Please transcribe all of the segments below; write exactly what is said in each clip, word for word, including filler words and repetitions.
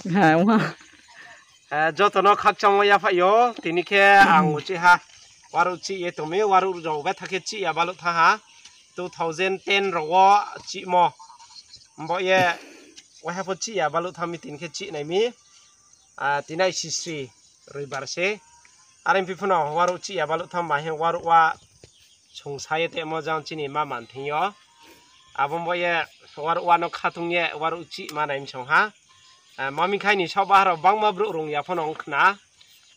Ha, ong ha. Eh, joto no khakchangmo yaphaih yo, tini khe ang uchih ha. Waruh chih ye tong mi, waruh rao betha khe chih ya baluh thanng ha. Two thousand ten rao wo chihmo. Bo ye, waiha pho chih ya baluh thanng mi, tini khe chih nai mi. Ah, tini ai sisri, roibar se. Are phi phuno waruh chih ya baluh thanng ma hing waruh wa songsa ye temo jang chini ma man thing yo. Abo bo ye waruh wa no khatung ye waruh chih ma nai msong ha. Eh, ma mi khai ni saohbaha rao bangma brouh rung ya phono ong khna.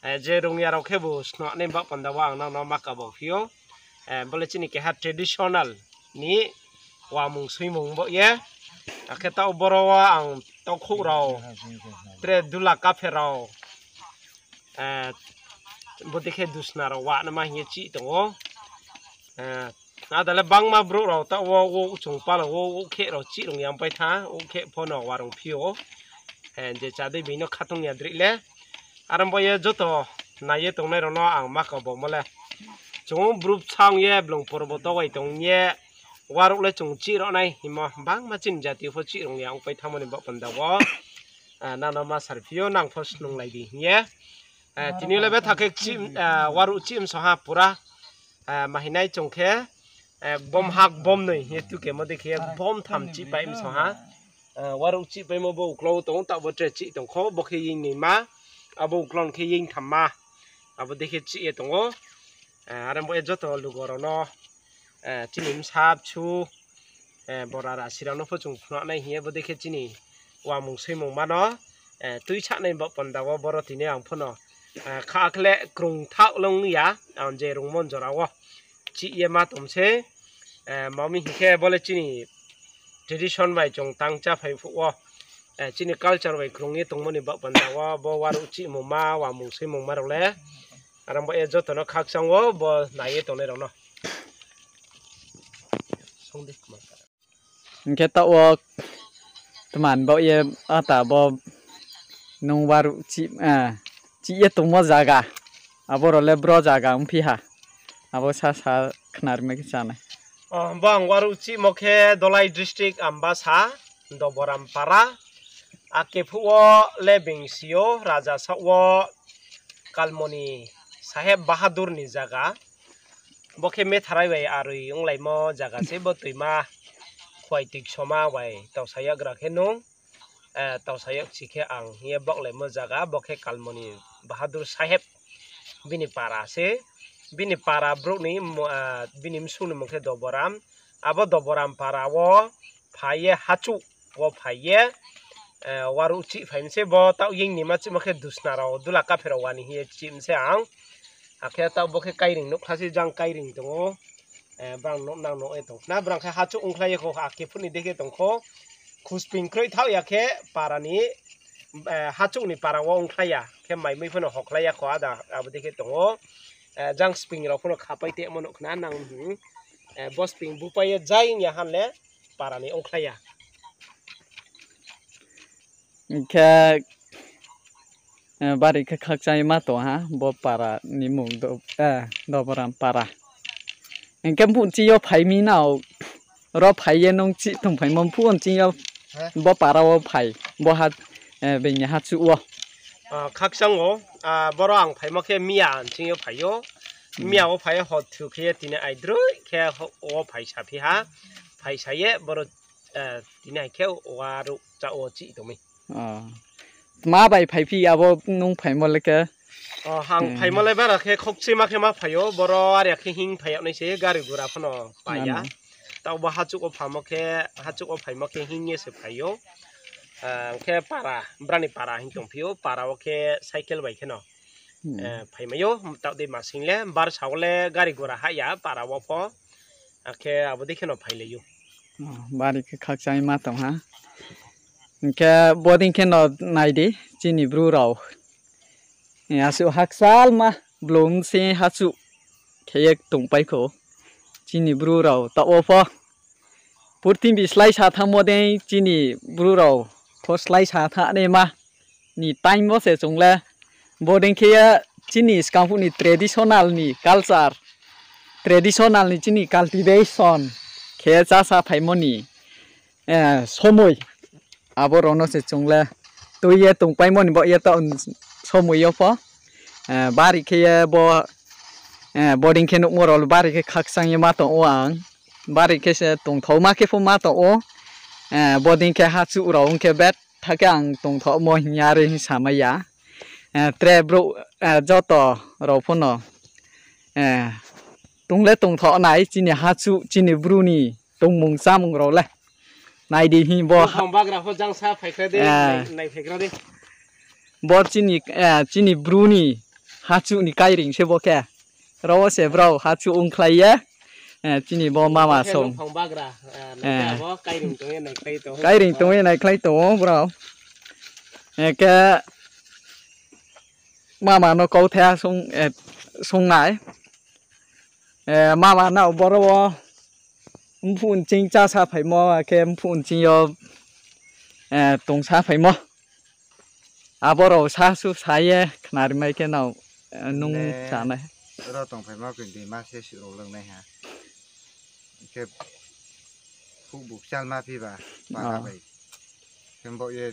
Eh, je rung ya rao khebu snuh nai baoh panda wo ang nang no ma kabo phi ou. Eh, bo le chini keha traditional ni wamung soimung bo ye. Akhe taoh boro wo ang taokhouh rao, tre dula kapher rao, eh, bodei khe dusna rao wanaima hing ye chih tong ou. Eh, ada le bangma brouh rao taoh wo, wo chung pala wo, wo khe rao chih rung ya pai tha, wo khe phono warung phi ou. Eh, je chadei bini no khatung ya drih le. Are bo ye joto nai ye tongnai rao no ang ma kabo mo le. Chung bru bsa ong ye blung porbo to wai tong ye, waruh le chung chih rao nai hingmo bangma chini jati pho chih rung ya ong pai thanngmo ni baoh panda wo. Ah, nang no ma sar phi ou, nang pho snunglai di hing ye. Eh, tini le betha khe chih, ah, waruh chih msong ha pura. Ah, ma hing nai chung khe, eh, bom hak bom noi hing ye tu khe mo dei khe bom tham chih pai msong ha. Ah, waruh chih paimo bo uklau tong ou, taoh bo tre chih tong kho, bo khe yeing noi ma, abo uklau khe yeing tham ma, abo dei khe chih ye tong ou. Ah, are bo ye joto lugo rao no, eh, chini bsa bsu, eh, bora rasi rao no pho chung phnuh nai hing ye bo dei khe chini wamung soimung ma no, eh, tuisanai baoh panda wo boro tini ang phono, eh, kha khle krung thaoh le ong ya, ang je rungmo jora wo chih ye ma tong se, eh, ma mi hing khe bo le chini tradition bai chung tang chá phai phuh wo, eh, chini culture bai krung ye tongmo ni baoh panda wo bo waruh chihmung ma, wamung soimung ma rao le. Are bo ye joto no khakchang wo bo nai ye tongnai rao no. Hing khe taoh wo tman baoh ye ata bo nung waruh chih, eh, chih ye tongmo zaga. Abo rao le bro zaga ongphi ha. Abo sasa khnarima khe chánai. Oh, bo ang waruh chihmo khe Dholai district Ambasa, Doboram para. Ake phuh wo le being si ou, raja saoh wo Kalmoni Saheb Bahadur ni zaga. Bo khe Metharai bai aroi onglaimo zaga se bo toima, khuai toiksoma bai tausa yakgra khe nung, eh, tausa yakchi khe ang hing ye baohlaimo zaga, bo khe Kalmoni Bahadur Saheb bini para se. Bini para brouh ni, ah, bini bsung ni mung khe Doboram. Abo Doboram para wo phai ye hachuh wo phai ye, eh, waruh chih phai mi se bo taoh yeing ni ma chihmo khe dusna rao, dula kapher rao wani hing ye chih mi se ang. Akhe taoh bo khe kairing nuhkha se jang kairing tong ou. Eh, brang nuh nang nuh ye tong khna, brang khe hachuh ongkhlai ya kho, ake phuh ni dei khe tong kho. Khusping kroi thaoh ya khe para ni, eh, hachuh ni para wo ongkhlai ya. Khe mai mui phono hokhlai ya kho, ada abo dei khe tong ou. Eh, jang sping rao phono khapai temo nuh khna nang hing. Eh, bo sping bupai ye jai ong ya han le para ni ongkhlai ya. Hing khe, eh, bari khe khakchangma tong ha, bo para ni mung do-, eh, Doboram para. Hing khe bung ching yo phai mi nao, ro phai ye nung chih tongphaimo phuh wo ching yo, bo para wo phai, bo ha, eh, being ni hachuh wo. Ah, khakchang wo, ah, boro ang phaimo khe miya ching yo phai ou. Miya wo phai ye hor thu khe ye tini aidroih khe ho-, wo phai saphi ha. Phai sa ye boro, eh, tini hai khe waruh chá wo chih tong mi. Oh. Tma bai phaiphi abo nung phaimo le khe? Oh, ang phaimo le bara khe khokchima khe ma phai ou, boro are khe hing phai yag nai se gari gura phono pai ya. Taoh bo hachuh wo phamo khe, hachuh wo phaimo khe hing ye se phai ou. Ah, khe para, brani para hing tongphi ou, para wo khe cycle bai kheno, eh, phaimai ou, taoh dei masing le, barsa wo le gari gura hah ya, para wo pho. Akhe abo dei kheno phailai ou. Oh, bari khe khakchangma tong ha. Hing khe bodei kheno nai di, chini Bru rao. Asuh hakchalma blung se hachuh khe ye tongpai kho. Chini Bru rao taoh wo pho purthimbi slái sa thanngmo dei chini Bru rao pho slái sa thanngnaima ni time wo se chung le bodei khe ye chini skang phuh ni traditional ni culture, traditional ni chini cultivation khe ye chá sa phaimo ni, eh, somoi. Abo rao no se chung le tui ye tongpaimo ni baoh ye taoh somoi yo pho, bari khe ye bo, bodei khe nuhmo rao le bari khe khakchang ye ma tong ou ang. Bari khe se tongthaoma khe pho ma tong ou. Bodei khe hachuh rao ong khe betha khe ang tongthaomo hing ye are hing samai ya. Tre brouh, joto rao pho no tong le tongthao nai chini hachuh, chini bru ni tongmung chámung rao le. Nai di hing bo. Buphang bagra pho jang sa phaikha de, nai, nai phaikha de. Bo chini, chini bru ni hachuh ni kaireing se bo khe. Ro wo se brao hachuh ongkhlai ye. Chini bo mama song. Buphang bagra, nai khe abo kaireing tong ye naikhlai tong ou. Kaireing tong ye naikhlai tong ou brao. Khe mama no kauthai ha song, song nai. Mama nrao boro wo mphuh nching chá sa phaimo, akhe mphuh nching yo tong sa phaimo. Abo rao sa su sa ye khnari mai khe nrao, nung chá nai. Ro tongphaimo khe dei ma se suh rao loung nai ha. Khe phuh bu kchalma phi ba, para bai. Khe bo ye,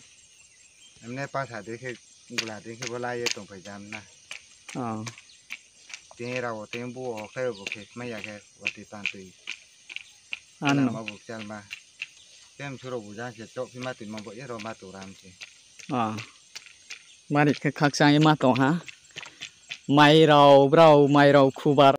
emne pasa dei khe, gula dei khe bo la ye tongphai jam na. Tei rao wo, tei bu wo khe bo khe mai ya khe, watoi pantoi. Ano. Lama bu kchalma. Khe msu rao bu jang se choh phi ma toimo bo ye ro ma tong ram se. Mari khe khakchang ye ma tong ha. Mai rao, brao, mai rao khubar.